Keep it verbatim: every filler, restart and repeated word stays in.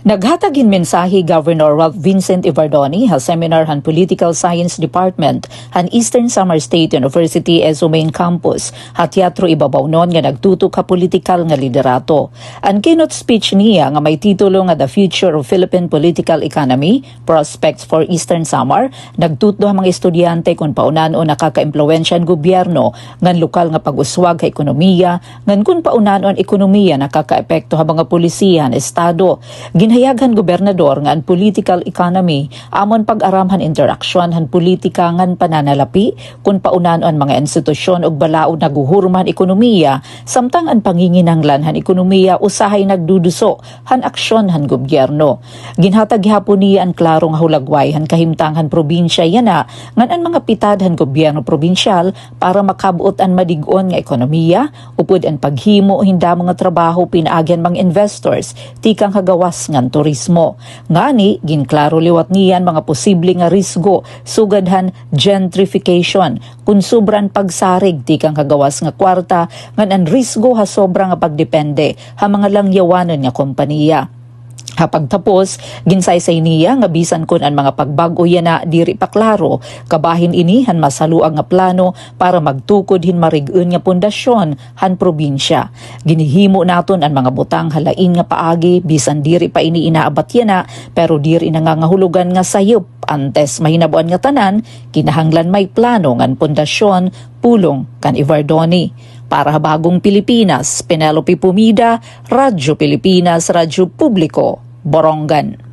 Naghatag hin mensahe Governor Ralph Vincent Evardone ha seminar han Political Science Department han Eastern Samar State University ESSU Main Campus ha Teatro Ibabawnon nga nagtutok ha politikal nga liderato. An keynote speech niya nga may titulo nga The Future of Philippine Political Economy, Prospects for Eastern Samar, nagtutdo ha mga estudyante kon paunan-on nakakaimpluwensya an gobyerno ngan lokal nga pag-uswag ha ekonomiya, ngan kon paunan-on ekonomiya nakakaepekto ha mga polisiya han estado. Ginhayag han gobernador nga an political economy amo an pag-aram han interaksyon han politika ngan pananalapi, kon paunan-on mga institusyon ug balaod naguhurma han ekonomiya, samtang an panginginahanglan han ekonomiya usahay nagduduso han aksyon han gobyerno. Ginhatag gihapon niya an klaro nga hulagway han kahimtang han probinsya yana ngan an mga pitad han gobyerno probinsyal para makab-ot an madig-on nga ekonomiya, upod an paghimo hin damo nga trabaho pinaagi han mga investors tikang ha gawas ngan turismo. Ngani, ginklaro liwat niya an mga posible nga risgo sugad han gentrification, kon sobra an pagsarig tikang ha gawas nga kwarta ngan an risgo ha sobra nga pagdepende ha mga langyawanon nga kompanya. Ha pagtapos, ginsaysay niya nga bisan kon an mga pagbag-o yana diri pa klaro, kabahin ini han masaluag nga plano para magtukod hin marig-on nga pundasyon han probinsya. Ginhihimo naton an mga butang ha lain nga paagi, bisan diri pa ini inaabat yana, pero diri nangangahulogan nga sayop. Antes mahinabo an ngatanan, kinahanglan may plano ngan pundasyon, pulong kan Evardone. Para ha Bagong Pilipinas, Penelope Pomida, Radyo Pilipinas, Radyo Publiko, Borongan.